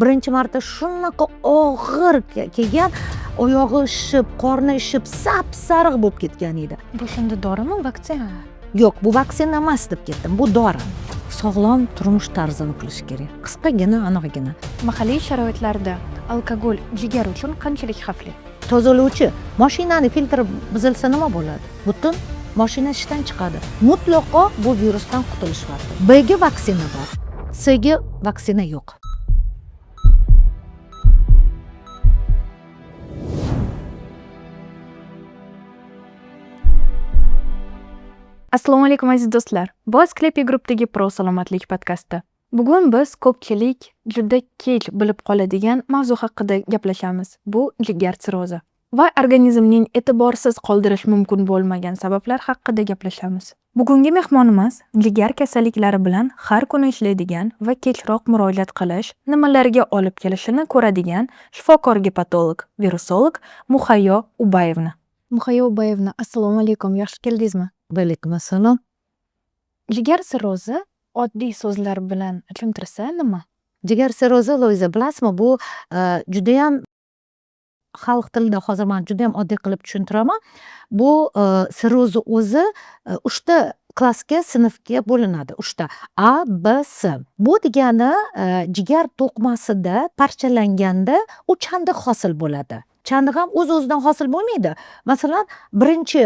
Birinchi marta shunaqa og'ir kelgan, oyog'i shishib, qorni shishib, sap sariq bo'lib ketgan edi. Bu shunda dorimi, vaksina? Yo'q, bu vaksina emas deb ketdim, bu dori. Sog'lom turmush tarzini qilish kerak, qisqagina, aniqgina. Mahalliy sharoitlarda alkogol jigar uchun qanchalik xavfli? Tozalovchi mashinani filtri buzilsa nima bo'ladi? Butun mashina ishdan chiqadi. Mutlaqo bu virusdan qutulish vaqti. B ga vaksina bor, C ga vaksina yo'q. Assalomu alaykum, aziz do'stlar. Bu Asklepiy Groupdagi Pro salomatlik podkasti. Bugun biz ko'pchilik juda kech bilib qoladigan mavzu haqida gaplashamiz. Bu jigar sirrozi va organizmning e'tiborsiz qoldirish mumkin bo'lmagan sabablar haqida gaplashamiz. Bugungi mehmonimiz jigar kasalliklari bilan har kuni ishlaydigan va kechroq murojaat qilish nimalarga olib kelishini ko'radigan shifokor gepatolog, virusolog Muhayyo Ubayevna. Muhayyo Ubayevna, assalomu alaykum, yaxshi keldingizmi? Vaalaykum assalom. Jigar sirrozi oddiy so'zlar bilan tushuntirsa nima? Jigar sirrozi, Loiza, bilasizmi, bu judayam xalq tilida hozir man judayam oddiy qilib tushuntiraman. Bu sirrozi o'zi uchta klassga, sinfga bo'linadi. Uchta: A, B, S. Bu degani jigar to'qmasida parchalanganda u chandiq hosil bo'ladi. Chandiq ham o'z o'zidan hosil bo'lmaydi. Masalan, birinchi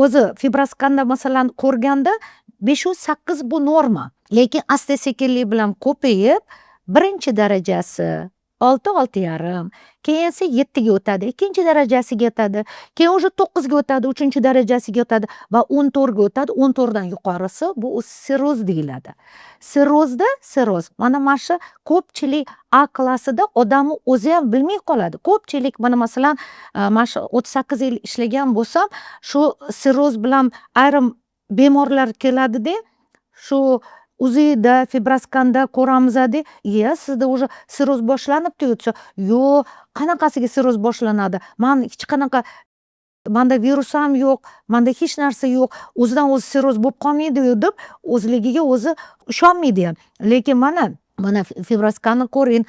o'zi fibroskanda masalan ko'rganda 508 bu norma. Lekin asta sekinlik bilan ko'payib, birinchi darajasi 6, 6,5, keyin esa 7 ga o'tadi, ikkinchi darajasiga o'tadi, keyin уже 9 ga o'tadi, uchinchi darajasiga o'tadi va 14 ga o'tadi. 14 dan yuqorisi bu sirroz deyiladi. Sirrozda sirroz mana shu ko'pchilik A klassida odamni o'zi ham bilmay qoladi. Ko'pchilik mana masalan, mana shu 38 yil ishlagan bo'lsam, shu sirroz bilan ayrim bemorlar keladida, shu UZIda, fibroskanda ko'ramizda, iya, sizda уже sirroz boshlanibdi desa, yo'q, qanaqasiga sirroz boshlanadi? Man hech qanaqa, manda virus ham yo'q, manda hech narsa yo'q, o'zidan o'zi sirroz bo'lib qolmaydi-yu deb o'zligiga o'zi ishonmaydi ham. Lekin mana fibroskani ko'ring,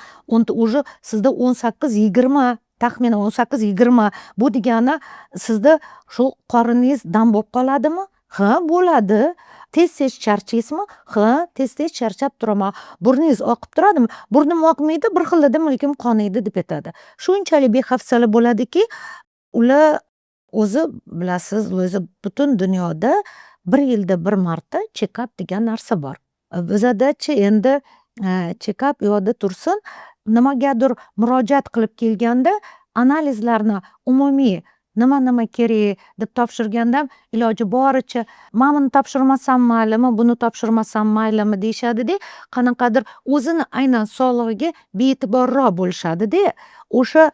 уже sizda 18, 20, taxminan 18, 20. Bu degani sizda shu qoriningiz dam bo'lib qoladimi? Ha, bo'ladi. Tez-tez charchaysizmi? Ha, tez-tez charchab turaman. Burningiz oqib turadimi? Burnim oqmaydi, bir xilida milkim qoniydi deb aytadi. Shunchalik behafsala bo'ladiki, ular o'zi bilasiz, o'zi butun dunyoda bir yilda bir marta check-up degan narsa bor. Bizadachi endi check-up u yoqda tursin, nimagadir murojaat qilib kelganda analizlarni umumiy nima-nima kerak deb topshirganda iloji boricha mana buni topshirmasam maylimi, buni topshirmasam maylimi deyishadida, qanaqadir o'zini aynan sog'lig'iga bee'tiborroq bo'lishadida, o'sha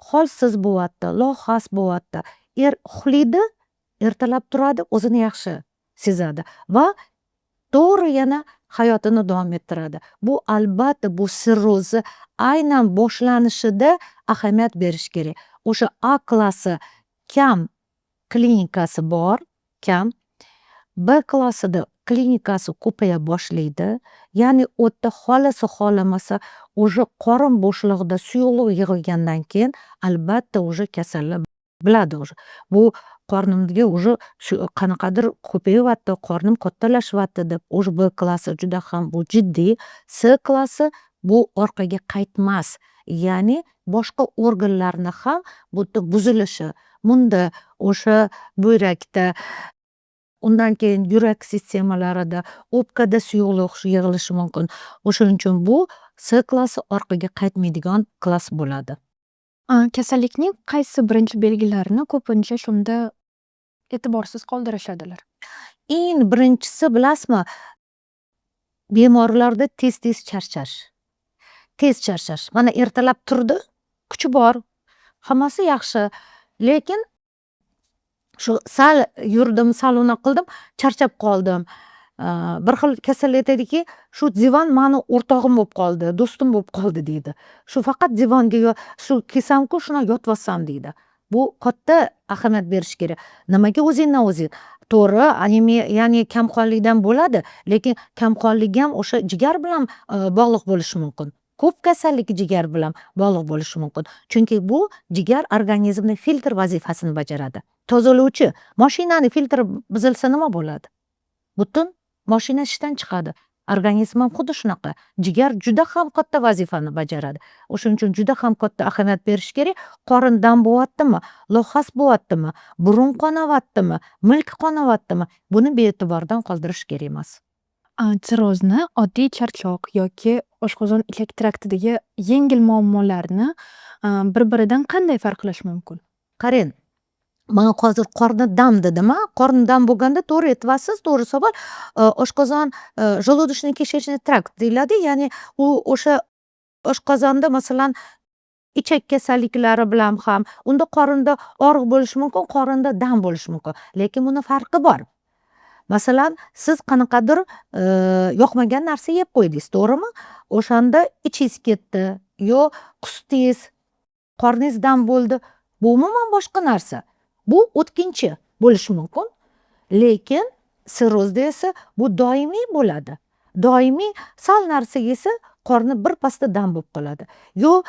holsiz bo'lyapti, lohas bo'lyapti. Er uxlaydi, ertalab turadi, o'zini yaxshi sezadi va to'g'ri yana hayotini davom ettiradi. Bu albatta bu sirrozi aynan boshlanishida ahamiyat berish kerak. O'sha A klassi kam klinikasi bor, kam. B klassida klinikasi ko'paya boshlaydi. Ya'ni u yerda xohlasa xohlamasa уже qorin bo'shlig'ida suyuqlik yig'ilgandan keyin albatta уже kasallar biladi уже. Bu qornimga уже shu qanaqadir ko'payyapti, qornim kattalashyapti deb. Уже B klassi juda ham bu jiddiy. C klassi bu orqaga qaytmas. Ya'ni boshqa organlarni ham bu yerda buzilishi. Bunda o'sha buyrakda, undan keyin yurak sistemalarida, o'pkada suyuqlik yig'ilishi mumkin. O'shaning uchun bu C klassi orqaga qaytmaydigan klass bo'ladi. Kasallikning qaysi birinchi belgilarini ko'pincha shunda e'tiborsiz qoldirishadilar? Eng birinchisi bilasizmi, bemorlarda tez-tez charchash. Tez charchash. Mana ertalab turdi, kuchi bor, hammasi yaxshi, lekin shu sal yurdim, sal unaqa qildim, charchab qoldim. Bir xil kasal aytadiki, shu divan mani o'rtog'im bo'lib qoldi, do'stim bo'lib qoldi deydi. Shu faqat divanga shu kelsamku shuna yotib olsam deydi. Bu katta ahamiyat berish kerak. Nimaga o'zingdan o'zing? To'g'ri, anemiya, ya'ni kamqonlikdan bo'ladi, lekin kamqonlik ham o'sha jigar bilan bog'liq bo'lishi mumkin. Ko'p kasallik jigar bilan bog'liq bo'lishi mumkin, chunki bu jigar organizmni filtr vazifasini bajaradi, tozalovchi. Moshinani filtri buzilsa, nima bo'ladi? Butun moshina ishdan chiqadi. Organizm ham xuddi shunaqa, jigar juda ham katta vazifani bajaradi. O'shaning uchun juda ham katta ahamiyat berish kerak. Qorin dam bo'lyaptimi, lohas bo'lyaptimi, burun qonayaptimi, milk qonayaptimi, buni bee'tibordan qoldirish kerak emas. Sirrozni oddiy charchoq yoki oshqozon ichak traktidagi yengil muammolarni bir biridan qanday farqlash mumkin? Qarang, man hozir qorni dam dedim. A qorni dam bo'lganda, to'g'ri aytyapsiz, to'g'ri savol, oshqozon, желудочно кишечный trakt deyiladi, ya'ni u o'sha oshqozonda, masalan, ichak kasalliklari bilan ham unda qorinda og'riq bo'lishi mumkin, qorinda dam bo'lishi mumkin, lekin buni farqi bor. Masalan, siz qanaqadir yoqmagan narsa yeb qo'ydingiz, to'g'rimi? O'shanda ichingiz ketdi yo qusdingiz, qorningiz dam bo'ldi, bu umuman boshqa narsa, bu o'tkinchi bo'lishi mumkin. Lekin sirrozda esa bu doimiy bo'ladi, doimiy sal narsa yesa, qorni birpasda dam bo'lib qoladi yo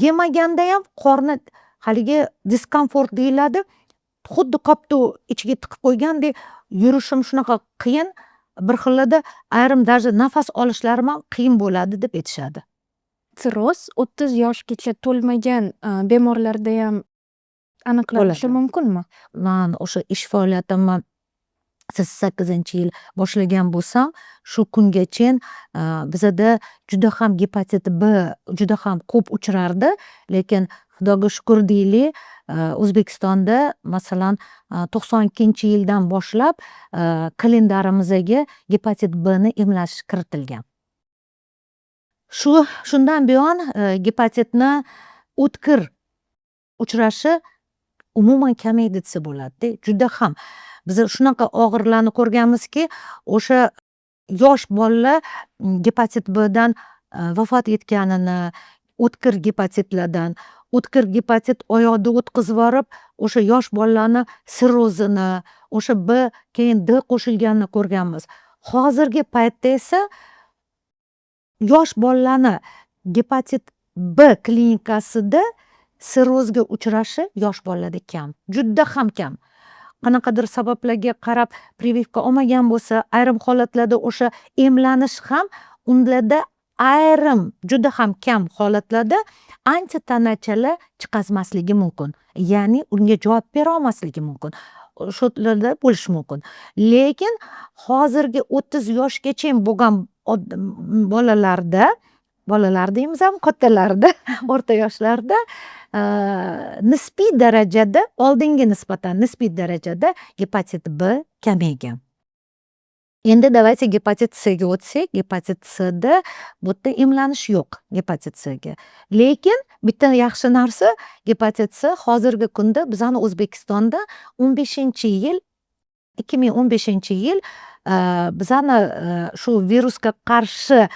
yemaganda ham qorni haligi дискомфорт deyiladi, xuddi koptok ichiga tiqib qo'ygandek, yurishim shunaqa qiyin, bir xillarda ayrim даже nafas olishlarim ham qiyin bo'ladi, deb aytishadi. Sirroz 30 yoshgacha to'lmagan bemorlardayam aniqlanishi Bo'ladi. mumkinmi? Man o'sha ish faoliyatimni 88-yil boshlagan bo'lsam, shu kungacha bizada juda ham gepatit B juda ham ko'p uchrardi, lekin Xudoga shukur deylik, O'zbekistonda, masalan, 92-yildan boshlab kalendarimizga gepatit Bni emlash kiritilgan. Shundan buyon gepatitni o'tkir uchrashi umuman kamaydi desa bo'ladida. Juda ham biz shunaqa og'irlarni ko'rganmizki, o'sha yosh bolalar gepatit Bdan vafot etganini, o'tkir gepatitlardan, o'tkir gepatit oyoqda o'tkazib yuborib, o'sha yosh bolalarni sirrozini, o'sha B, keyin D qo'shilganini ko'rganmiz. Hozirgi paytda esa yosh bolalarni gepatit B klinikasida sirrozga uchrashi yosh bolalarda kam, juda ham kam. Qanaqadir sabablarga qarab прививка olmagan bo'lsa, ayrim holatlarda o'sha emlanish ham ularda ayrim juda ham kam holatlarda antitanachalar chiqazmasligi mumkin, ya'ni unga javob bera olmasligi mumkin, o'shalarda bo'lishi mumkin. Lekin hozirgi 30 yoshgacha bo'lgan bolalarda, bolalar deymiz ham, kattalarda, o'rta yoshlarda nisbiy darajada, oldinga nisbatan nisbiy darajada gepatit B kamaygan. Endi давайте gepatit Cga o'tsak. Gepatit Cda, bu yerda emlanish yo'q gepatit Cga, lekin bitta yaxshi narsa, gepatit C hozirgi kunda bizani O'zbekistonda 15-yil, 2015-yil bizani shu virusga qarshi,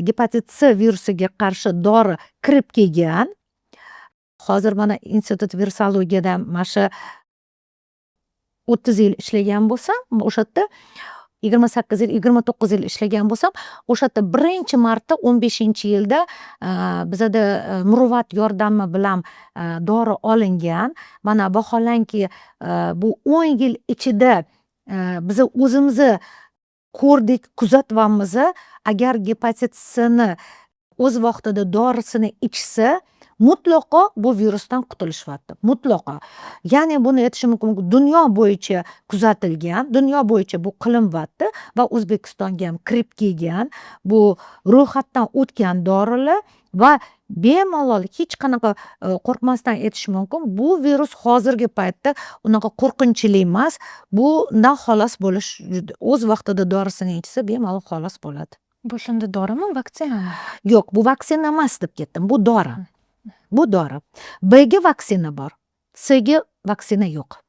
gepatit C virusiga qarshi dori kirib kelgan. Hozir mana Institut virusologiyada mana shu 30 yil ishlagan bo'lsam, o'sha yerda 28 yil, 29 yil ishlagan bo'lsam, o'sha yerda birinchi marta 15-yilda bizada Muruvvat yordami bilan dori olingan. Mana, vaholanki, bu 10 yil ichida biza o'zimizni ko'rdik, kuzatyapmiz: agar gepatit Cni o'z vaqtida dorisini ichsa, mutlaqo bu virusdan qutulishyapti, mutlaqo. Ya'ni buni aytishim mumkin, dunyo bo'yicha kuzatilgan, dunyo bo'yicha bu qilinyapti va O'zbekistonga ham kirib kelgan, bu ro'yxatdan o'tgan dorilar va bemalol, hech qanaqa qo'rqmasdan aytish mumkin, bu virus hozirgi paytda unaqa qo'rqinchli emas. Bundan xalos bo'lish, o'z vaqtida dorisini ichsa, bemalol xalos bo'ladi. Bu shunda dorimi, vaksinami? Yo'q, bu vaksina emas deb ketdim, bu dori, bu dori. Bga vaksina bor, Cga vaksina yo'q.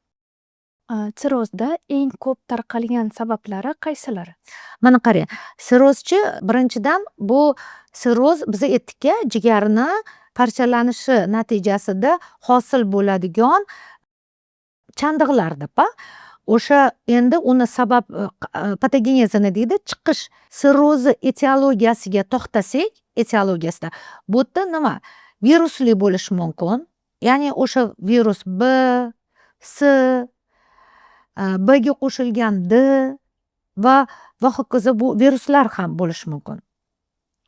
Sirrozda eng ko'p tarqalgan sabablari qaysilari? Mana qarang, sirrozchi, birinchidan, bu sirroz, biza aytdikka, jigarni parchalanishi natijasida hosil bo'ladigan chandiqlar deb. A o'sha endi uni sabab, patogenezini deydi, chiqish, sirrozni etiologiyasiga to'xtasak. Etiologiyasida bu yerda nima, virusli bo'lishi mumkin, ya'ni o'sha virus B, C, Bga qo'shilgan D va hokazo, bu viruslar ham bo'lishi mumkin.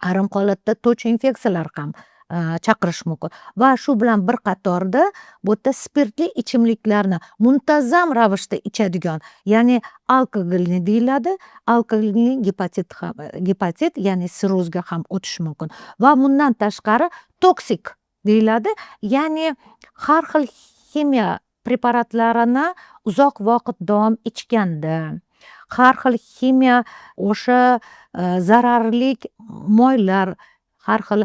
Ayrim holatda toch infeksiyalar ham chaqirishi mumkin va shu bilan bir qatorda bu yerda spirtli ichimliklarni muntazam ravishda ichadigan, ya'ni алкогольный deyiladi, алкогольный gepatit ham, gepatit, ya'ni sirrozga ham o'tishi mumkin. Va bundan tashqari toksik deyiladi, ya'ni har xil ximiya preparatlarini uzoq vaqt davom ichganda, har xil ximiya, o'sha zararli moylar har xil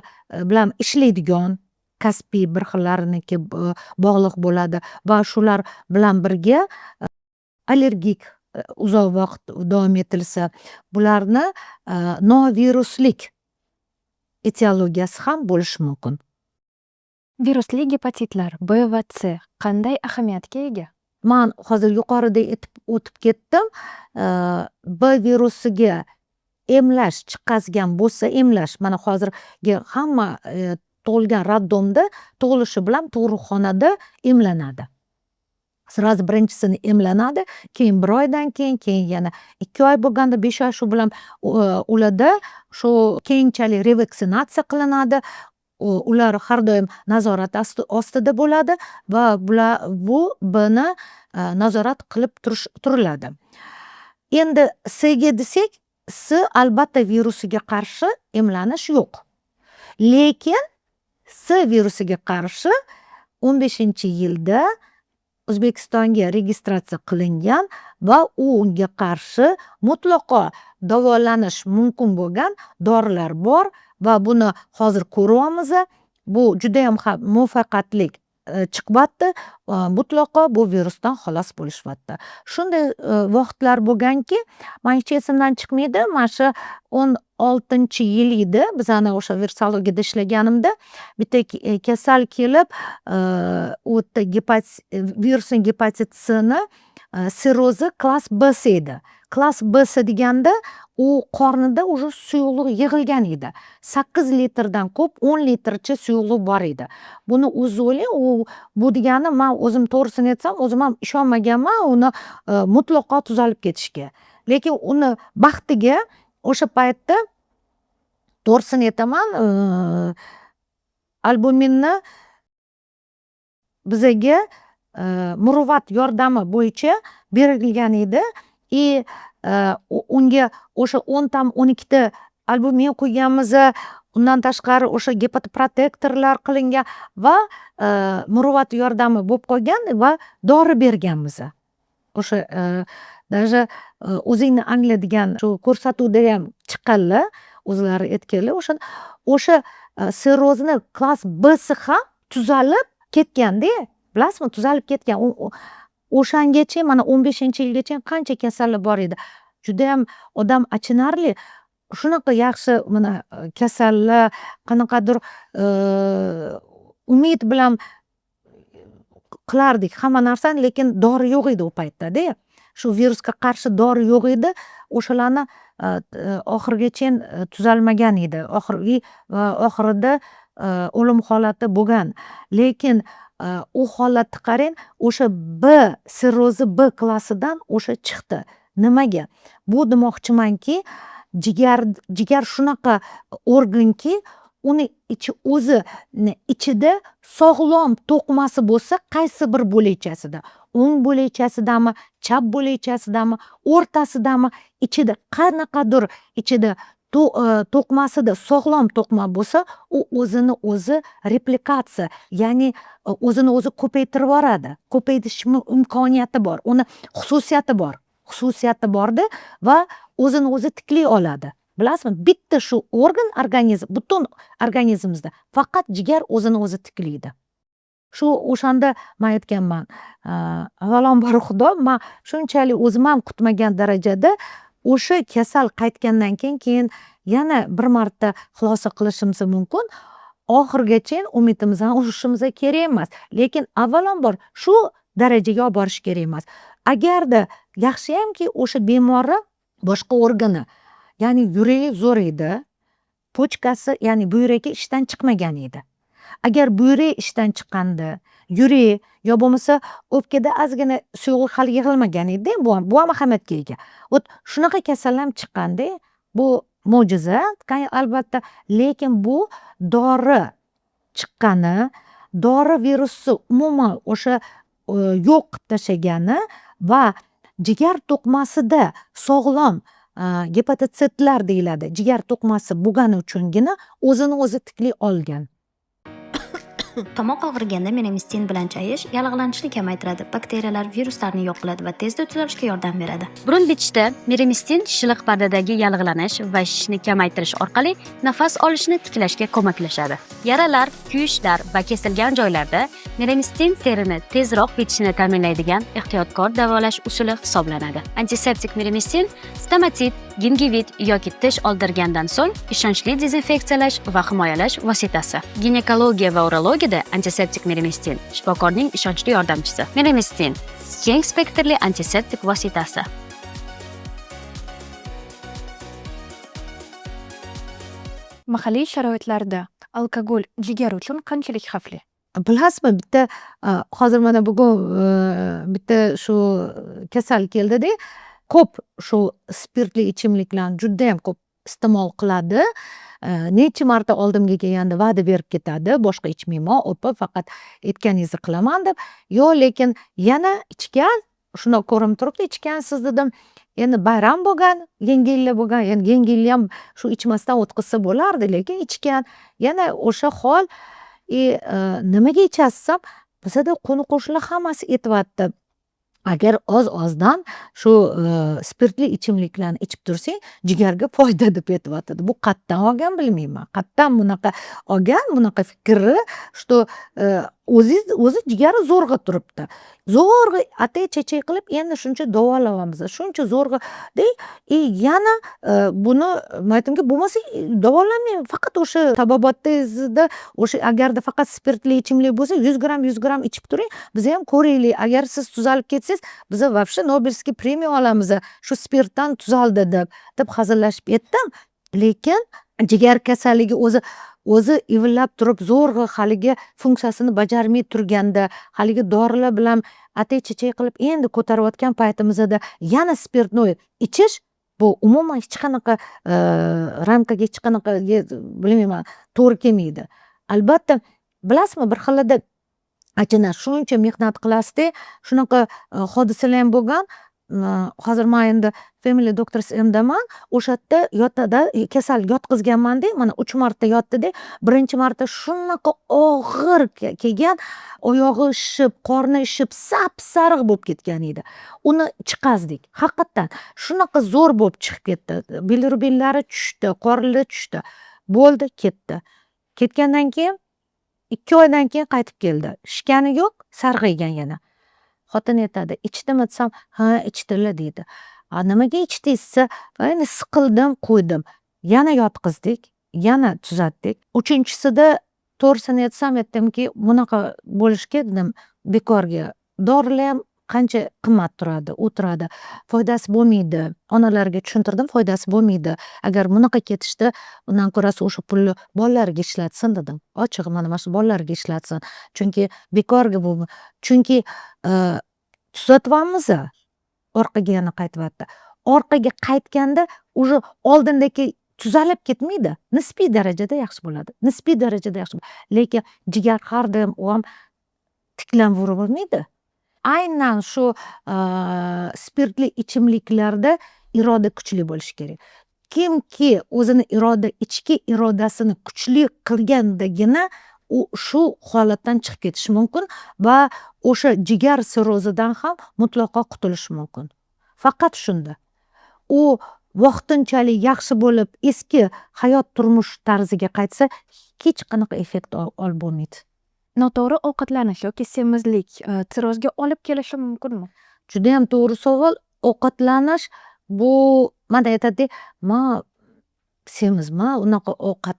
bilan ishlaydigan kasbiy bir xillariniki bog'liq bo'ladi va shular bilan birga allergik uzoq vaqt davom etilsa, bularni noviruslik etiologiyasi ham bo'lishi mumkin. Virusli gepatitlar B va C qanday ahamiyatga ega? Man hozir yuqorida aytib o'tib ketdim, B virusiga emlash chiqazgan bo'lsa, emlash mana hozirgi hamma tug'ilgan роддом da tug'ilishi bilan tug'ruqxonada emlanadi. Сразу birinchisini emlanadi, keyin bir oydan keyin, keyin yana 2 oy bo'lganda, 5 oy, shu bilan ularda shu keyinchalik revaksinatsiya qilinadi. Ular har doim nazorat ostida bo'ladi va bular bu Bni nazorat qilib turiladi. Endi Cga desak, C albatta virusiga qarshi emlanish yo'q, lekin C virusiga qarshi 15-yilda O'zbekistonga registratsiya qilingan va unga qarshi mutlaqo davolanish mumkin bo'lgan dorilar bor va buni hozir ko'ryapmiz. Bu judayam ham muvaffaqiyatli chiqyapti, mutlaqo bu virusdan xalos bo'lishyapti. Shunday vaqtlar bo'lganki, man hech esimdan chiqmaydi, mana shu 16-yil edi, bizani o'sha virusologiyada ishlaganimda bitta kasal kelib, u yerda virusli gepatit Cni sirrozi klass Bsi edi. Klass Bsi deganda u qornida уже suyuqlik yig'ilgan edi, 8 litrdan ko'p, 10 litrcha suyuqlik bor edi. Buni o'zi o'ylang, u bu degani, man o'zim to'g'risini aytsam, o'zim ham ishonmaganman uni mutlaqo tuzalib ketishiga. Lekin uni baxtiga o'sha paytda, to'g'risini aytaman, albuminni bizaga muruvvat yordami bo'yicha berilgan edi и unga o'sha 10 tami, 12 ta albumin quyganmiz, undan tashqari o'sha gepatoprotektorlar qilingan va muruvvat yordami bo'lib qolgan va dori berganmiz. O'sha даже "O'zingni angla" degan shu ko'rsatuvda ham chiqqanlar, o'zlari aytganlar, o'sha sirrozni klass Bsi ham tuzalib ketganda, bilasizmi, tuzalib ketgan. O'shangacha, mana 15-yilgacha qancha kasallar bor edi, judayam odam achinarli, shunaqa yaxshi mana kasallar qanaqadir umid bilan qilardik hamma narsani, lekin dori yo'q edi u paytdada, shu virusga qarshi dori yo'q edi. O'shalarni oxirigacha tuzalmagan edi, oxirgi va oxirida o'lim holati bo'lgan. Lekin u holatni qarang, o'sha B sirrozi B klassidan o'sha chiqdi. Nimaga bu demoqchimanki, jigar shunaqa organki, uni ichi, o'zi ichida sog'lom to'qimasi bo'lsa, qaysi bir bo'lakchasida, o'ng bo'lakchasidami, chap bo'lakchasidami, o'rtasidami, ichida qanaqadir ichida to'qimasida sog'lom to'qima bo'lsa, u o'zini o'zi replikatsiya, ya'ni o'zini o'zi ko'paytirib yuboradi, ko'paytirish imkoniyati bor, uni xususiyati bor, xususiyati borda va o'zini o'zi tiklay oladi, bilasizmi? Bitta shu organ organizm, butun organizmimizda faqat jigar o'zini o'zi tiklaydi. Shu o'shanda man aytganman, avvalambor Xudo, man shunchalik o'zim ham kutmagan darajada o'sha kasal qaytgandan keyin yana bir marta xulosa qilishimiz mumkin: oxirigacha umidimizni uzishimiz kerak emas, lekin avvalambor shu darajaga olib borish kerak emas. Agarda yaxshiyamki, o'sha bemorni boshqa organi, ya'ni yuragi zo'r edi. Почка si, ya'ni buyragi ishdan chiqmagan edi. Agar buyrak ishdan chiqqanda, yurak yo bo'lmasa o'pkada ozgina suyuqlik hali yig'ilmagan edida, bu ham ahamiyatga ega. Вот shunaqa kasallar ham chiqqanda, bu mo'jiza albatta, lekin bu dori chiqqani, dori virusni umuman o'sha yo'q qilib tashlagani va jigar to'qimasida sog'lom gepatotsitlar deyiladi, jigar to'qimasi bo'lgani uchungina o'zini o'zi tiklay olgan. Tomoq og'riganda Miramistin bilan chayish yallig'lanishni kamaytiradi, bakteriyalar, viruslarni yo'q qiladi va tezda tuzalishga yordam beradi. Burun bitishda Miramistin shiliq pardadagi yallig'lanish va shishni kamaytirish orqali nafas olishni tiklashga ko'maklashadi. Yaralar, kuyishlar va kesilgan joylarda Miramistin terini tezroq bitishini ta'minlaydigan ehtiyotkor davolash usuli hisoblanadi. Antiseptik Miramistin stomatit, gingivit yoki tish oldirgandan so'ng ishonchli dezinfeksiyalash va himoyalash vositasi. Ginekologiya va urologiyada antiseptik Miramistin shifokorning ishonchli yordamchisi. Miramistin keng spektrli antiseptik vositasi. Mahalliy sharoitlarda alkogol jigar uchun qanchalik xavfli? Bilasizmi, bitta hozir mana bugun bitta shu kasal keldida, ko'p shu spirtli ichimliklarni judayam ko'p iste'mol qiladi. Necha marta oldimga kelganda va'da berib ketadi, boshqa ichmayman opa, faqat aytganingizni qilaman deb. Yo'q, lekin yana ichgan, shundoq ko'rinib turibdi, ichgansiz dedim. Endi bayram bo'lgan, yangi yillar bo'lgan, endi yangi yilni ham shu ichmasdan o'tkazsa bo'lardi, lekin ichgan. Yana o'sha hol. Nimaga ichasiz desam, bizada qo'ni qo'shnilar hammasi aytyapti. Agar oz-ozdan shu spirtli ichimliklarni ichib tursang, jigarga foyda deb aytyapti. Bu qayerdan olgan bilmayman. Qayerdan bunaqa olgan, bunaqa fikrni, что o'zingiz o'zi jigari zo'rg'a turibdi. Zo'rg'a atay chechay qilib endi shuncha davolayapmiz. Shuncha zo'rg'a и yana buni men aytdimki, bo'lmasa davolamang, faqat o'sha tabobatingizda o'sha agarda faqat spirtli ichimlik bo'lsa, 100 gramm 100 gramm ichib turing, biz ham ko'raylik. Agar siz tuzalib ketsangiz, biz вообще Nobelskiy premiya olamiz, shu spirtdan tuzaldi deb hazillashib aytdim. Lekin jigar kasalligi o'zi ivillab turib zo'rg'a haligi funksiyasini bajarmay turganda, haligi dorilar bilan atay chechay qilib endi ko'tarayotgan paytimizda yana spirtnoy ichish bu umuman hech qanaqa ramkaga, hech qanaqa bilmayman, to'g'ri kelmaydi. Albatta, bilasizmi, bir xilida achina shuncha mehnat qilasizda, shunaqa hodisalar ham bo'lgan. Hozir man endi Family Doctors M'daman, o'sha yerda yotadi, kasal yotqizganmanda, mana 3 marta yotdida, birinchi marta shunaqa og'ir kelgan, oyog'i shishib, qorni shishib, sap-sariq bo'lib ketgan edi. Uni chiqazdik. Haqiqatdan shunaqa zo'r bo'lib chiqib ketdi. Bilirubinlari tushdi, qornlari tushdi. Bo'ldi, ketdi. Ketgandan keyin 2 oydan keyin qaytib keldi. Shishgani yo'q, sarg'aygan yana. Xotin aytadi, ichdimi desam, ha, ichdilar deydi. A nimaga ichdingiz desa, endi siqildim, qo'ydim. Yana yotqizdik, yana tuzatdik. Uchinchisida to'g'risini aytsam, aytdimki, bunaqa bo'lishga dedim, bekorga. Dorilar ham qancha qimmat turadi, o'tiradi. Foydasi bo'lmaydi. Onalarga tushuntirdim, foydasi bo'lmaydi. Agar bunaqa ketishdi, undan ko'rasi o'sha pulni bolalarga ishlatsin dedim. Ochig'i mana shu bolalarga ishlatsin. Chunki bekorga bu, chunki tuzatyapmiz, orqaga yana qaytyapti. Orqaga qaytganda уже oldindagi tuzalib ketmaydi, nisbiy darajada yaxshi bo'ladi. Nisbiy darajada yaxshi bo'ladi. Lekin jigar har doim u ham tiklanavermaydi. Aynan shu spirtli ichimliklarda iroda kuchli bo'lishi kerak. Kimki o'zini iroda, ichki irodasini kuchli qilgandagina u shu holatdan chiqib ketishi mumkin va o'sha jigar sirrozidan ham mutlaqo qutulishi mumkin. Faqat shunda. U vaqtinchalik yaxshi bo'lib, eski hayot turmush tarziga qaytsa, hech qanaqa effekt olib bo'lmaydi. Noto'g'ri ovqatlanish yoki semizlik sirrozga olib kelishi mumkinmi? Judayam to'g'ri savol. Ovqatlanish bu mana aytadida, man semizman, unaqa ovqat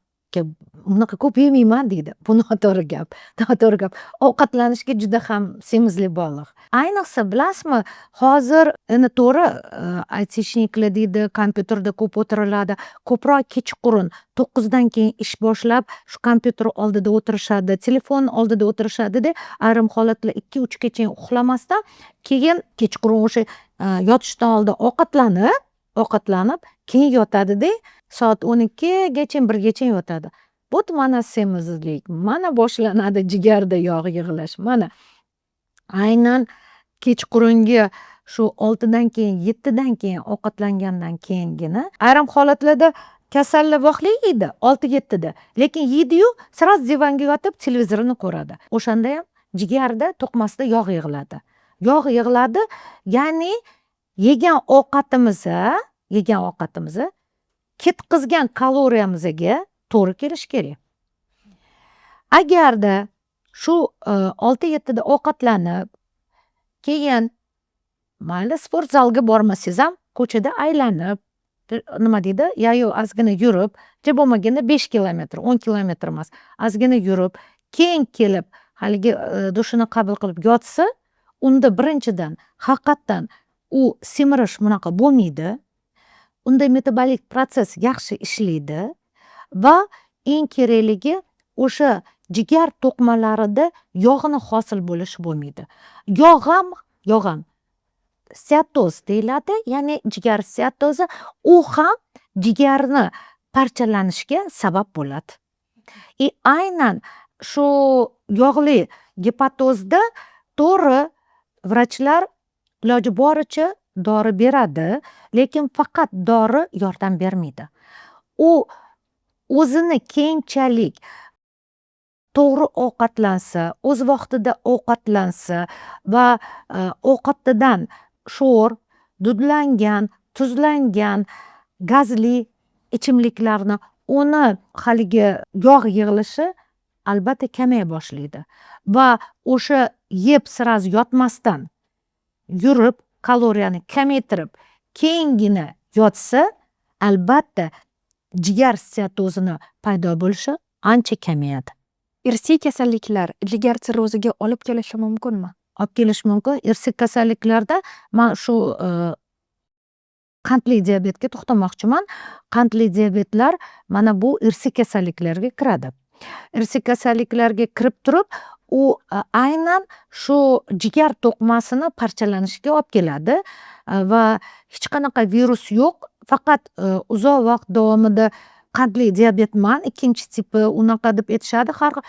Unaqa ko'p yemayman deydi. Bu noto'g'ri gap, noto'g'ri gap. Ovqatlanishga juda ham semizlik bog'liq. Ayniqsa, bilasizmi, hozir endi to'g'ri, айтишник lar deydi, kompyuterda ko'p o'tiriladi, ko'proq kechqurun 9dan keyin ish boshlab, shu kompyuter oldida o'tirishadi, telefon oldida o'tirishadida, ayrim holatlar 2-3gacha uxlamasdan, keyin kechqurun o'sha yotishdan oldin ovqatlanib, keyin yotadida, soat 12gacha, 1gacha yotadi. Вот mana semizlik, mana boshlanadi jigarda yog' yig'ilish. Mana aynan kechqurungi shu 6dan keyin, 7dan keyin ovqatlangandan keyingina. Ayrim holatlarda kasallar vaqtli yeydi, 6-7da, lekin yeydiyu, сразу divanga yotib televizorni ko'radi. O'shanda ham jigarda, to'qmasida yog' yig'iladi, yog' yig'iladi. Ya'ni yegan ovqatimiz ketqizgan kaloriyamizga to'g'ri kelishi kerak. Agarda shu 6-7da ovqatlanib, keyin mayli, sport zalga bormasangiz ham, ko'chada aylanib, nima deydi, yayov ozgina yurib, ja bo'lmaganda 5 kilometr, 10 kilometr emas, ozgina yurib, keyin kelib haligi dushini qabul qilib yotsa, unda birinchidan, haqiqatdan u semirish bunaqa bo'lmaydi, unda metabolik protsess yaxshi ishlaydi va eng kerakligi, o'sha jigar to'qimalarida yog'ni hosil bo'lishi bo'lmaydi. Yog' ham steatoz deyiladi, ya'ni jigar steatozi, u ham jigarni parchalanishiga sabab bo'ladi. И aynan shu yog'li gepatozda, to'g'ri, vrachlar iloji boricha dori beradi, lekin faqat dori yordam bermaydi. U o'zini keyinchalik to'g'ri ovqatlansa, o'z vaqtida ovqatlansa va ovqatidan sho'r, dudlangan, tuzlangan, gazli ichimliklarni, uni haligi yog' yig'ilishi albatta kamaya boshlaydi va o'sha yeb сразу yotmasdan, yurib, kaloriyani kamaytirib, keyingina yotsa, albatta jigar steatozini paydo bo'lishi ancha kamayadi. Irsiy kasalliklar jigar sirroziga olib kelishi mumkinmi? Olib kelishi mumkin. Irsiy kasalliklarda man shu qandli diabetga to'xtamoqchiman. Qandli diabetlar mana bu irsiy kasalliklarga kiradi. Irsiy kasalliklarga kirib turib, u aynan shu jigar to'qimasini parchalanishiga olib keladi va hech qanaqa virus yo'q, faqat uzoq vaqt davomida qandli diabetman, ikkinchi tipi, unaqa deb aytishadi. Har xil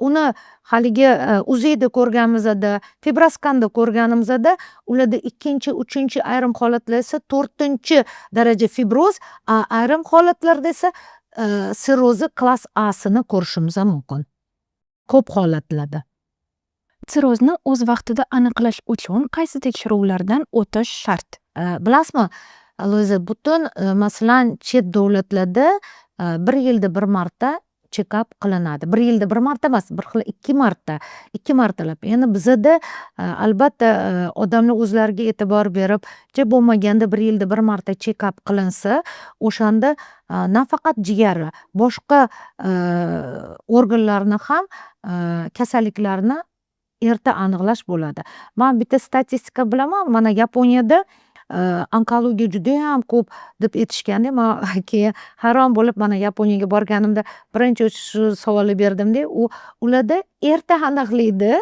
uni haligi УЗИ da ko'rganimizda, fibroskanda ko'rganimizda, ularda ikkinchi, uchinchi, ayrim holatlarda esa to'rtinchi daraja fibroz, ayrim holatlarda esa sirrozi класс Asini ko'rishimiz ham mumkin ko'p holatlarda. Sirrozni o'z vaqtida aniqlash uchun qaysi tekshiruvlardan o'tish shart? Bilasizmi, Luiza, butun masalan, chet davlatlarda bir yilda bir marta check-up qilinadi. Bir yilda bir marta emas, bir xil ikki marta, ikki martalab. Endi bizada albatta odamlar o'zlariga e'tibor berib, ja bo'lmaganda bir yilda bir marta check-up qilinsa, o'shanda nafaqat jigari, boshqa organlarni ham kasalliklarni erta aniqlash bo'ladi. Man bitta statistika bilaman: mana Yaponiyada onkologiya judayam ko'p deb aytishganda, man keyin hayron bo'lib, mana Yaponiyaga borganimda birinchi shu savolni berdimda. U ularda erta aniqlaydi,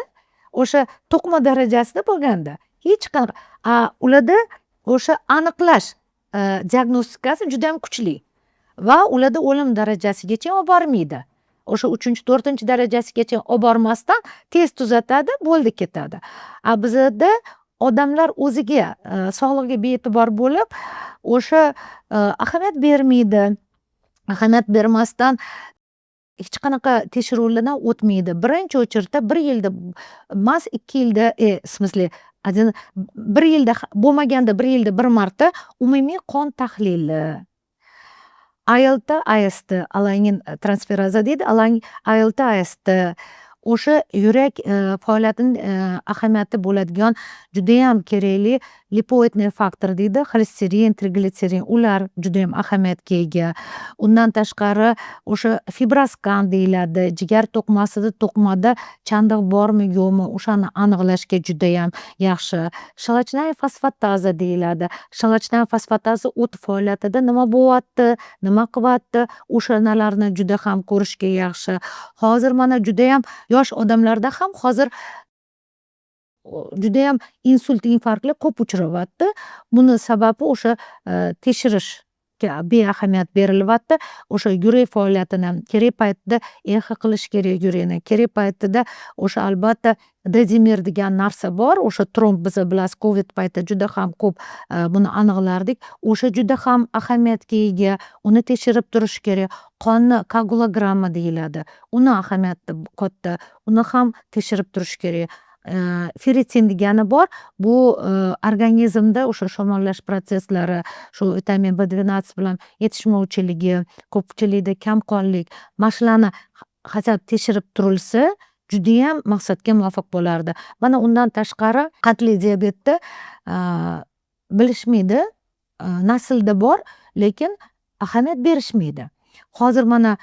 o'sha to'qima darajasida bo'lganda hech qanaqa, ularda o'sha aniqlash diagnostikasi judayam kuchli va ularda o'lim darajasigacha olib bormaydi. O'sha uchinchi, to'rtinchi darajasigacha olib bormasdan tez tuzatadi, bo'ldi, ketadi. A bizada odamlar o'ziga, sog'lig'iga bee'tibor bo'lib, o'sha ahamiyat bermaydi. Ahamiyat bermasdan hech qanaqa tekshiruvlardan o'tmaydi. Birinchi очередь da bir yilda emas, 2 yilda, в смысле один, bir yilda bo'lmaganda bir yilda bir marta umumiy qon tahlili, ALT, AST, alanin transferaza deydi, ALT, AST, o'sha yurak faoliyatini ahamiyati bo'ladigan judayam kerakli. Липоидный фактор deydi, xolesterin, triglitserin, ular judayam ahamiyatga ega. Undan tashqari, o'sha fibroskan deyiladi, jigar to'qimasida, to'qimada chandiq bormi, yo'qmi, o'shani aniqlashga judayam yaxshi. Щелочная fosfataza deyiladi. Щелочная fosfataza o't faoliyatida nima bo'lyapti, nima qilyapti, o'shanalarni juda ham ko'rishga yaxshi. Hozir mana judayam yosh odamlarda ham hozir judayam insult, infarktlar ko'p uchrayapti. Buni sababi o'sha tekshirishga beahamiyat berilyapti. O'sha yurak faoliyatini kerak paytida exa qilish kerak, yurakni kerak paytida. O'sha, albatta, D-dimer degan narsa bor, o'sha tromb. Biza, bilasiz, COVID paytida juda ham ko'p buni aniqlardik. O'sha juda ham ahamiyatga ega, uni tekshirib turish kerak. Qonni koagulogramma deyiladi, uni ahamiyati katta, uni ham tekshirib turish kerak. Ferritin degani bor, bu organizmda o'sha shamollash protsesslari, shu vitamin B12 bilan yetishmovchiligi, ko'pchilikda kamqonlik, mana shularni хотя бы tekshirib turilsa, judayam maqsadga muvofiq bo'lardi. Mana undan tashqari, qandli diabetda bilishmaydi, naslda bor, lekin ahamiyat berishmaydi. Hozir mana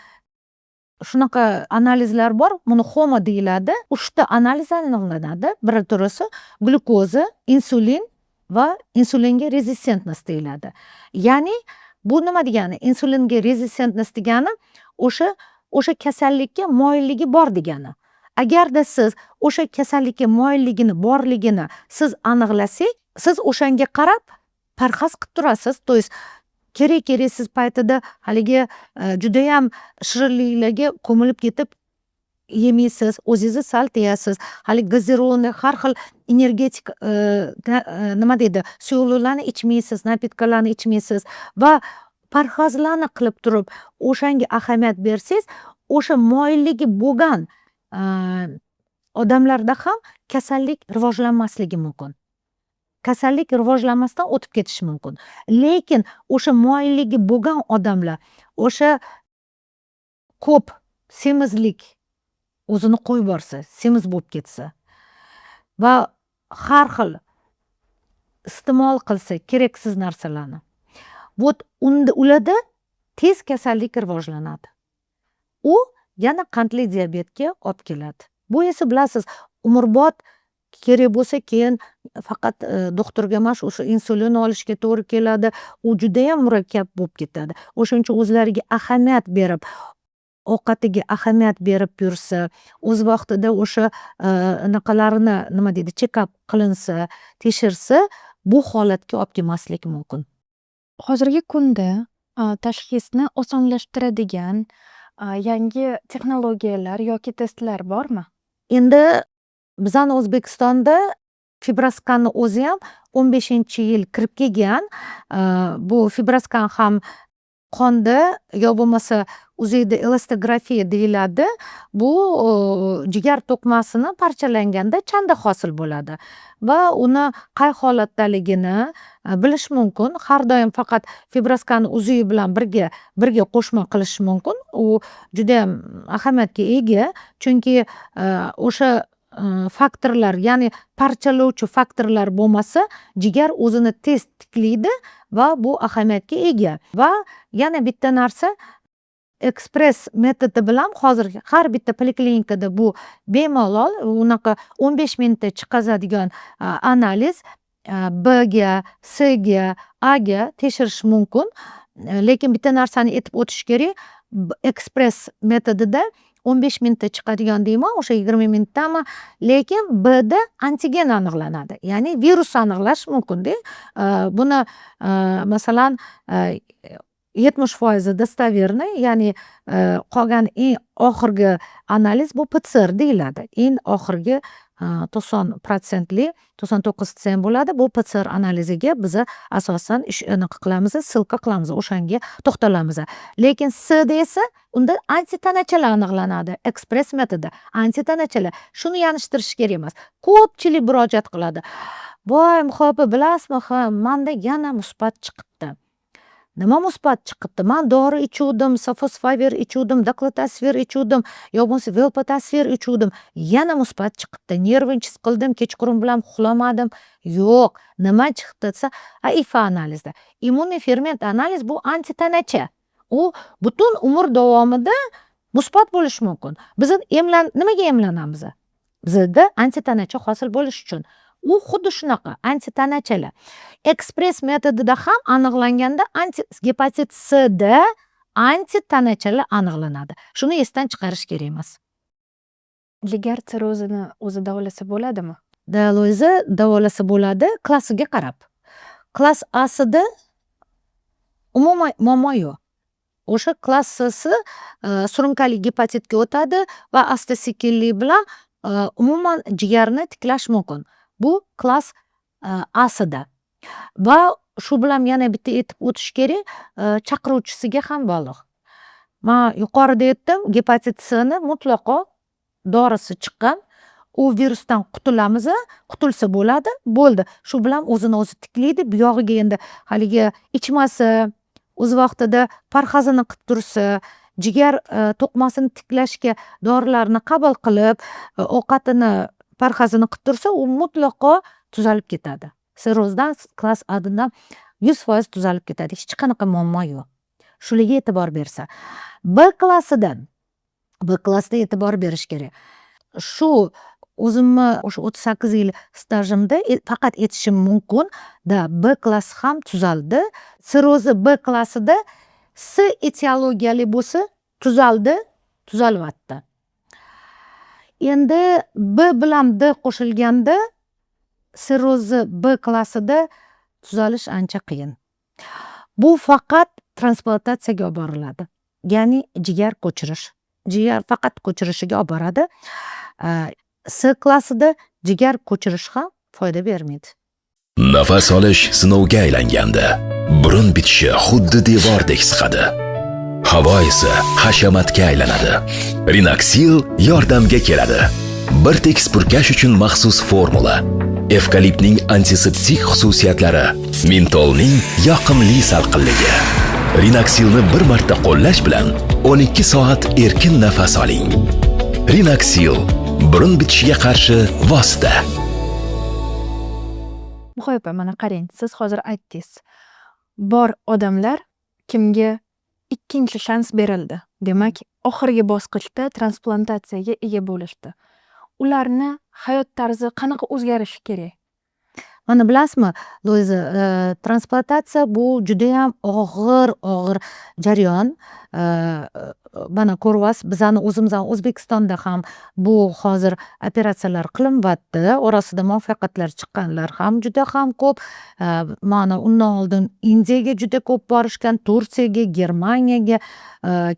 shunaqa analizlar bor, buni HOMA deyiladi. Uchta analiz aniqlanadi. Biri turisi glyukoza, insulin va insulinga резистентность deyiladi. Ya'ni bu nima degani? Insulinga резистентность degani o'sha kasallikka moyilligi bor degani. Agarda siz o'sha kasallikka moyilligini borligini siz aniqlasangiz, siz o'shanga qarab parhez qilib turasiz. То есть kerak keraksiz paytida haligi judayam shirinliklarga ko'milib ketib yemaysiz, o'zingizni sal tiyasiz. Haligi газированный, har xil energetik, nima deydi, suyuqliklarni ichmaysiz, напитка larni ichmaysiz va parhezlarni qilib turib, o'shanga ahamiyat bersangiz, o'sha moyilligi bo'lgan odamlarda ham kasallik rivojlanmasligi mumkin, kasallik rivojlanmasdan o'tib ketishi mumkin. Lekin o'sha moyilligi bo'lgan odamlar o'sha ko'p semizlik o'zini qo'yib yuborsa, semiz bo'lib ketsa va har xil iste'mol qilsa keraksiz narsalarni, вот unda, ularda tez kasallik rivojlanadi, u yana qandli diabetga olib keladi. Bu esa, bilasiz, umrbod kerak bo'lsa, keyin faqat doktorga emas, o'sha insulin olishga to'g'ri keladi, u judayam murakkab bo'lib ketadi. O'shaning uchun o'zlariga ahamiyat berib, ovqatiga ahamiyat berib yursa, o'z vaqtida o'sha anaqalarini, nima deydi, check-up qilinsa, tekshirsa, bu holatga olib kelmaslik mumkin. Hozirgi kunda tashxisni osonlashtiradigan yangi texnologiyalar yoki testlar bormi? Endi bizani O'zbekistonda fibroskanni o'zi ham 15-yil kirib kelgan. Bu fibroskan ham qonda yo bo'lmasa UZIda elastografiya deyiladi. Bu jigar to'qimasini parchalanganda chandiq hosil bo'ladi va uni qay holatdaligini bilish mumkin. Har doim faqat fibroskanni UZI bilan birga qo'shma qilish mumkin. U judayam ahamiyatga ega, chunki o'sha faktorlar, ya'ni parchalovchi faktorlar bo'lmasa, jigar o'zini tez tiklaydi va bu ahamiyatga ega. Va yana bitta narsa, ekspress metodi bilan hozir har bitta poliklinikada bu bemalol, unaqa 15 minutda chiqazadigan analiz, B ga, S ga, A ga tekshirish mumkin. Lekin bitta narsani aytib o'tish kerak, ekspress metodida 15 minutda chiqadigan deyman, o'sha 20 minutdami, lekin Bda antigen aniqlanadi, ya'ni virus aniqlash mumkinda. Buni, masalan, 70 foizi достоверный, ya'ni qolgan eng oxirgi analiz bu PCR deyiladi. Eng oxirgi 90 protsentli, 99 desa ham bo'ladi. Bu PCR analiziga biza asosan ish anaqa qilamiz, ссылка qilamiz, o'shanga to'xtalamiz. Lekin Cda esa unda antitanachalar aniqlanadi, ekspress metodi, antitanachalar. Shuni yanishtirish kerak emas. Ko'pchilik murojaat qiladi: "Voy, Muhib opa, bilasizmi, ha, manda yana musbat chiqibdi". Nima musbat chiqibdi? Man dori ichuvdim, sofosfavir ichuvdim, daclatasvir ichuvdim yo bo'lmasa velpatasvir ichuvdim, yana musbat chiqibdi. Нервничать qildim, kechqurun bilan uxlamadim. Yo'q, nima chiqibdi desa, a IFA analizda. Иммунный фермент анализ bu antitanacha. U butun umr davomida musbat bo'lishi mumkin. Biz nimaga emlanamiz? Bizada antitanacha hosil bo'lishi uchun. U xuddi shunaqa antitanachalar. Ekspress metodida ham aniqlanganda anti gepatit Cda antitanachalar aniqlanadi. Shuni esdan chiqarish kerak emas. Jigar sirrozini o'zi davolasa bo'ladimi? Dializi davolasa bo'ladi, klassiga qarab. Klass Asida umuman muammo yo'q. O'sha klass Csi surunkali gepatitga o'tadi va asta sekinlik bilan umuman jigarni tiklash mumkin. Bu klass Asida. Va shu bilan yana bitta aytib o'tish kerak, chaqiruvchisiga ham bog'liq. Man yuqorida aytdim, gepatit Cni mutlaqo dorisi chiqqan. U virusdan qutulamiz, qutulsa bo'ladi, bo'ldi. Shu bilan o'zini o'zi tiklaydi. Buyog'iga endi haligi ichmasa, o'z vaqtida parhezini qilib tursa, jigar to'qmasini tiklashga dorilarni qabul qilib, ovqatini parhezini qilib tursa, u mutlaqo tuzalib ketadi. Sirrozdan, klass Adan 100% tuzalib ketadi. Hech qanaqa muammo yo'q. Shularga e'tibor bersa. B klassida e'tibor berish kerak. Shu o'zimni o'sha 38 yil stajimda faqat aytishim mumkin, да, B klassi ham tuzaldi. Sirrozi B klassida C etiologiyali bo'lsa, tuzaldi, tuzalyapti. Endi B bilan D qo'shilganda sirrozi B klassida tuzalish ancha qiyin. Bu faqat transplantatsiyaga olib boriladi, ya'ni jigar ko'chirish, jigar faqat ko'chirishiga olib boradi. C klassida jigar ko'chirish ham foyda bermaydi. Nafas olish sinovga aylanganda, burun bitishi xuddi devordek siqadi. Havo esa hashamatga aylanadi. Rinaksil yordamga keladi. Bir tekis purkash uchun maxsus formula. Evkaliptning antiseptik xususiyatlari, mentolning yoqimli salqinligi. Rinaksilni bir marta qo'llash bilan 12 soat erkin nafas oling. Rinaksil burun bitishiga qarshi vosita. Muhoya opa, mana qarang, siz hozir aytdingiz. Bor odamlar, kimga ikkinchi shans berildi. Demak, oxirgi bosqichda transplantatsiyaga ega bo'lishdi. Ularni hayot tarzi qanaqa o'zgarishi kerak? Mana bilasizmi, Luiza, transplantatsiya bu judayam og'ir, og'ir jarayon. Mana ko'ryapsiz, bizani o'zimizni O'zbekistonda ham bu hozir operatsiyalar qilinyapti. Orasida muvaffaqiyatlar chiqqanlar ham juda ham ko'p. Mana undan oldin Indiyaga juda ko'p borishgan, Turkiyaga, Germaniyaga,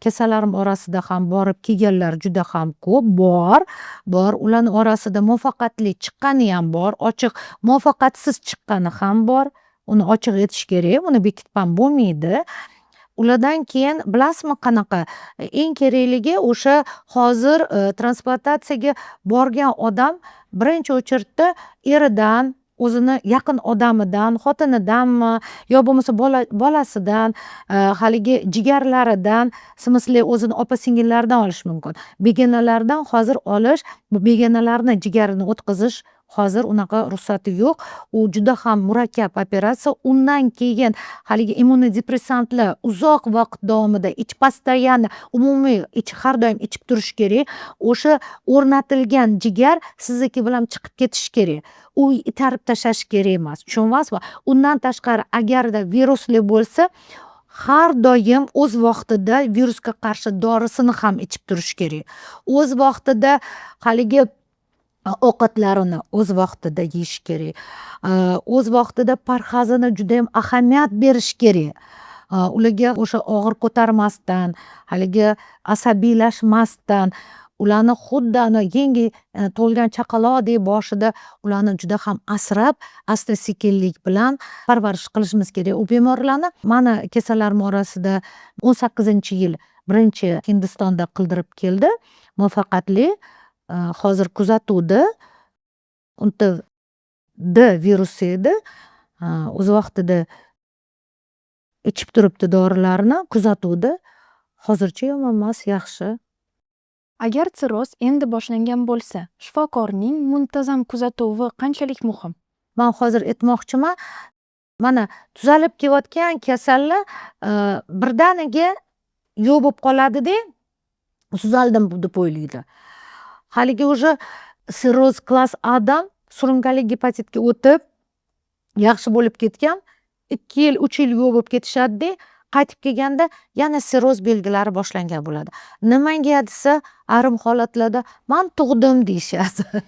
kasallarim orasida ham borib kelganlar juda ham ko'p bor. Bor, ularni orasida muvaffaqiyatli chiqqani ham bor, ochiq muvaffaqiyatsiz chiqqani ham bor. Uni ochiq aytish kerak, uni bekitib ham bo'lmaydi. Ulardan keyin bilasizmi qanaqa? Eng kerakligi o'sha hozir transplantatsiyaga borgan odam birinchi очередь da eridan, o'zini yaqin odamidan, xotinidanmi yo bo'lmasa bolasidan, haligi jigarlaridan, в смысле o'zini opa singillaridan olish mumkin. Begonalardan hozir olish, begonalarni jigarini o'tkazish hozir unaqa ruxsati yo'q. U juda ham murakkab operatsiya. Undan keyin haligi immunodepressantlar uzoq vaqt davomida ich, постоянно umumiy har doim ichib turish kerak. O'sha o'rnatilgan jigar sizniki bilan chiqib ketishi kerak. U itarib tashlash kerak emas, tushunyapsizmi? Undan tashqari, agarda virusli bo'lsa, har doim o'z vaqtida virusga qarshi dorisini ham ichib turish kerak. O'z vaqtida haligi ovqatlarini o'z vaqtida yeyish kerak. O'z vaqtida parhezini judayam ahamiyat berish kerak. Ularga o'sha og'ir ko'tarmasdan, haligi asabiylashmasdan, ularni xuddi ana yangi tug'ilgan chaqaloqdek boshida ularni juda ham asrab, asta sekinlik bilan parvarish qilishimiz kerak u bemorlarni. Mani kasallarim orasida 18-yil birinchi Hindistonda qildirib keldi muvaffaqiyatli. Hozir kuzatuvda. Unda D virusi edi. O'z vaqtida Ichib turibdi dorilarni, kuzatuvda. Hozircha yomon emas, yaxshi. Agar sirroz endi boshlangan bo'lsa, shifokorning muntazam kuzatuvi qanchalik muhim? Man hozir aytmoqchiman, mana, tuzalib kelayotgan kasallar birdaniga yo'q bo'lib qoladida, tuzaldim deb o'ylaydi. Haligi уже sirroz класс Adan surunkali gepatitga o'tib, yaxshi bo'lib ketgan, 2 yil, 3 yil yo'q bo'lib ketishadida, qaytib kelganda yana sirroz belgilari boshlangan bo'ladi. Nimaga desa, ayrim holatlarda "Man tug'dim" deyishadi.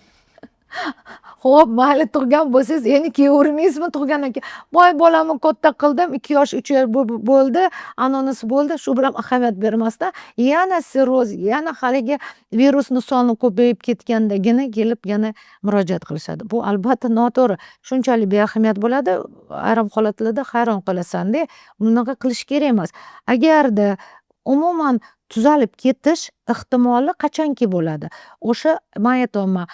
Ho'p, mayli, tug'gan bo'lsangiz, endi kelavermaysizmi tug'gandan keyin? "Voy, bolamni katta qildim, 2 yosh, 3 yosh bo'ldi, anonisi bo'ldi", shu bilan ahamiyat bermasdan yana sirroz, yana haligi virusni soni ko'payib ketgandagina kelib yana murojaat qilishadi. Bu, albatta, noto'g'ri. Shunchalik beahamiyat bo'ladi, ayrim holatlarda hayron qolasanda. Bunaqa qilish kerak emas. Agarda umuman tuzalib ketish ehtimoli qachonki bo'ladi, o'sha man aytyapman,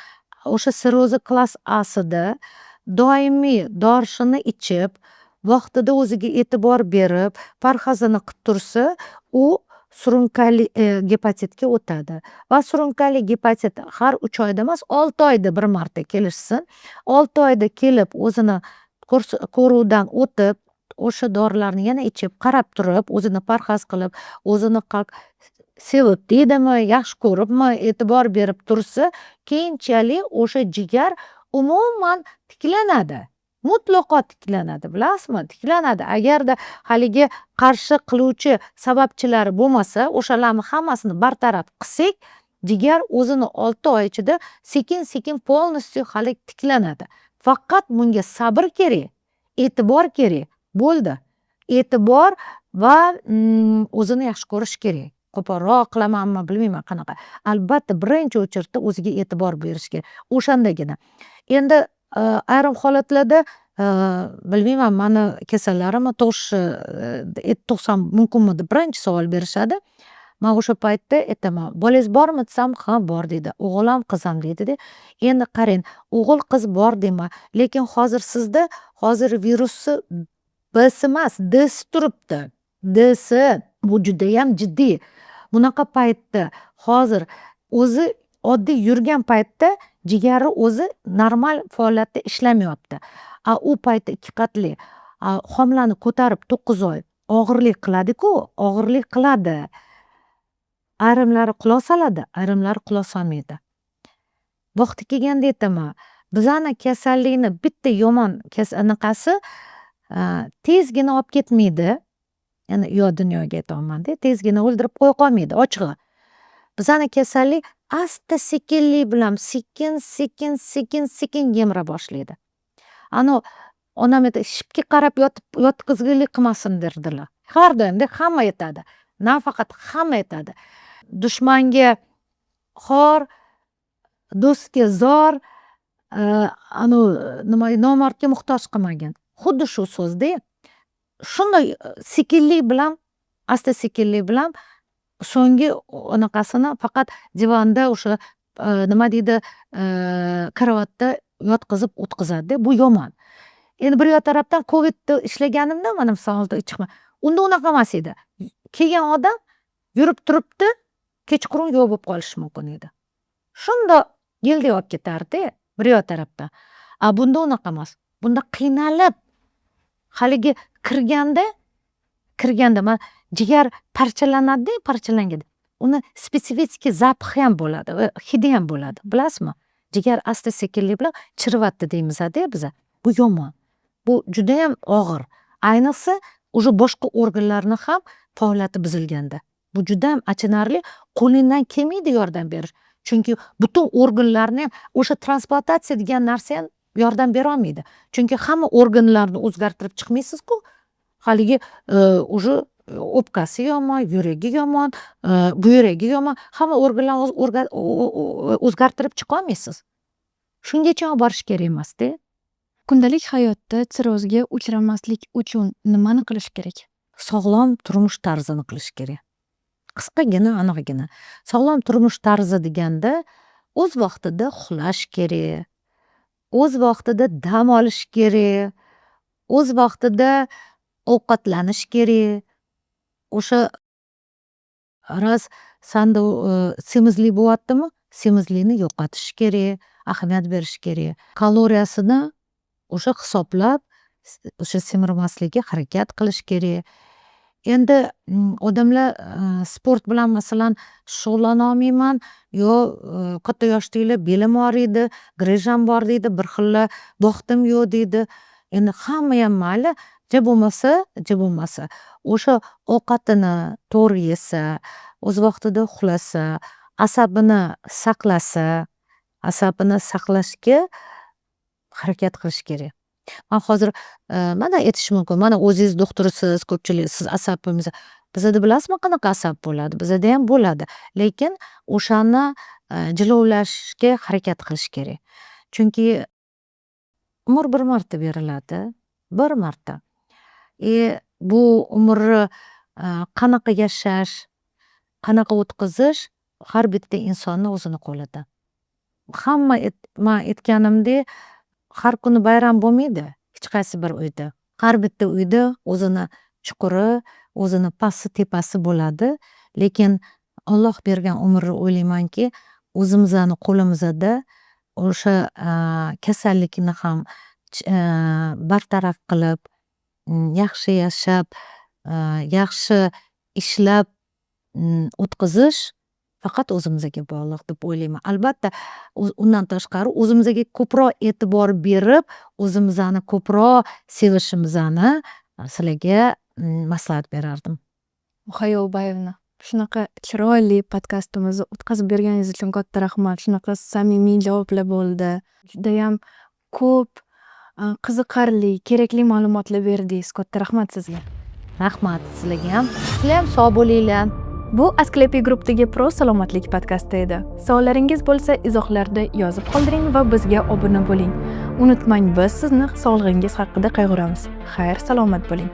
o'sha sirrozi класс Asida doimiy dorisini ichib, vaqtida o'ziga e'tibor berib, parhezini qilib tursa, u surunkali gepatitga o'tadi. Va surunkali gepatit har 3 oyda emas, 6 oyda bir marta kelishsin. 6 oyda kelib, o'zini ko'ruvdan o'tib, o'sha dorilarni yana ichib, qarab turib, o'zini parhez qilib, o'zini как sevib deydimi, yaxshi ko'ribmi, e'tibor berib tursa, keyinchalik o'sha jigar umuman tiklanadi, mutlaqo tiklanadi, bilasizmi, tiklanadi. Agarda haligi qarshi qiluvchi sababchilari bo'lmasa, o'shalarni hammasini bartaraf qilsak, jigar o'zini 6 oy ichida sekin sekin полностью hali tiklanadi. Faqat bunga sabr kerak, e'tibor kerak bo'ldi. E'tibor va o'zini yaxshi ko'rish kerak. Qo'polroq qilamanmi, bilmayman qanaqa. Albatta, birinchi очередь da o'ziga e'tibor berish kerak o'shandagina. Endi ayrim holatlarda, bilmayman, mani kasallarimni tug'ishni tug'sam mumkinmi deb birinchi savol berishadi. Man o'sha paytda aytaman: "Bolangiz bormi?" desam, "Ha, bor", deydi. "O'g'il ham, qiz ham", deydida. Endi qarang, o'g'il, qiz bor deyman, lekin hozir sizda hozir virusni Bsi emas, Dsi turibdi. Dsi bu judayam jiddiy. Bunaqa paytda hozir o'zi oddiy yurgan paytda jigari o'zi normal faoliyatda ishlamayapti. A u paytda ikki qatli homilani ko'tarib 9 oy og'irlik qiladiku, og'irlik qiladi. Ayrimlari quloq soladi, ayrimlari quloq solmaydi. Vaqti kelganda aytaman, bizani kasallikni bitta yomon anaqasi, tezgina olib ketmaydi. Ya'ni u yoq dunyoga aytyapmanda, tezgina o'ldirib qo'ya qolmaydi, ochig'i. Bizani kasallik asta sekinlik bilan, sekin sekin sekin sekin yemira boshlaydi. Anavi onam aytadi, shipga qarab yotib yotqizgilik qilmasin derdilar har doimda. Hamma aytadi, nafaqat hamma aytadi: dushmanga xor, do'stga zor, anavi nima, nomardga muhtoj qilmagin. Xuddi shu so'zda. Shunday sekinlik bilan, asta sekinlik bilan so'nggi anaqasini faqat divanda, o'sha nima deydi, karavotda yotqizib o'tkazadida. Bu yomon. Endi bir yoq tarafdan covidda ishlaganimda, mana misol chiqma, unda unaqa emas edi. Kelgan odam yurib turibdi, kechqurun yo'q bo'lib qolishi mumkin edi. Shundoq yelday olib ketardi bir yoq tarafdan. A bunda unaqa emas. Bunda qiynalib haligi kirganda mana jigar parchalanadida, parchalanganda uni специфический запах i ham bo'ladi, hidi ham bo'ladi, bilasizmi? Jigar asta sekinlik bilan chirivyapti deymizda biza. Bu yomon, bu judayam og'ir, ayniqsa уже boshqa organlarni ham faoliyati buzilganda. Bu judayam achinarli, qo'lingdan kelmaydi yordam berish, chunki butun organlarni ham, o'sha transplantatsiya degan narsa ham yordam berolmaydi, chunki hamma organlarni o'zgartirib chiqmaysizku. Haligi уже o'pkasi yomon, yuragi yomon, buyragi yomon, hamma organlarni o'zgartirib chiqolmaysiz. Shungacha olib borish kerak emasda. Kundalik hayotda sirrozga uchramaslik uchun nimani qilish kerak? Sog'lom turmush tarzini qilish kerak. Qisqagina, aniqgina. Sog'lom turmush tarzi deganda o'z vaqtida uxlash kerak, o'z vaqtida dam olish kerak, o'z vaqtida Ovqatlanish kerak. O'sha раз sanda semizlik bo'lyaptimi, semizlikni yo'qotish kerak, ahamiyat berish kerak. Kaloriyasini o'sha hisoblab, o'sha semirmaslikka harakat qilish kerak. Endi odamlar sport bilan, masalan, shug'ullanolmayman yo katta yoshdagilar belim og'riydi, грыжа m bor deydi, bir xillar vaqtim yo'q deydi. Endi hammayam mayli, ja bo'lmasa o'sha ovqatini to'g'ri yesa, o'z vaqtida uxlasa, asabini saqlasa, asabini saqlashga harakat qilish kerak. Man hozir mana aytish mumkin, mana o'zingiz doktorsiz, ko'pchilik siz asab bo'lmasa. Bizada bilasizmi qanaqa asab bo'ladi? Bizadayam bo'ladi, lekin o'shani jilovlashga harakat qilish kerak. Chunki umr bir marta beriladi, bir marta. И bu umrni qanaqa yashash, qanaqa o'tkazish har bitta insonni o'zini qo'lida. Hamma, man aytganimdek, har kuni bayram bo'lmaydi hech qaysi bir uyda. Har bitta uyda o'zini chuquri, o'zini pasti, tepasi bo'ladi, lekin Olloh bergan umrni, o'ylaymanki, o'zimizni qo'limizda o'sha kasallikni ham bartaraf qilib, yaxshi yashab, yaxshi ishlab o'tkazish faqat o'zimizga bog'liq deb o'ylayman. Albatta, undan tashqari o'zimizga ko'proq e'tibor berib, o'zimizni ko'proq sevishimizni sizlarga maslahat berardim. Muhayyo Ubayevna, shunaqa chiroyli podkastimizni o'tkazib berganingiz uchun katta rahmat. Shunaqa samimiy javoblar bo'ldi. Judayam ko'p qiziqarli, kerakli ma'lumotlar berdingiz. Katta rahmat sizga. Rahmat sizlarga ham. Sizlar ham sog' bo'linglar. Bu Asklepiy Groupdagi Pro salomatlik podkasti edi. Savollaringiz bo'lsa, izohlarda yozib qoldiring va bizga obuna bo'ling. Unutmang, biz sizni sog'lig'ingiz haqida qayg'uramiz. Xayr, salomat bo'ling.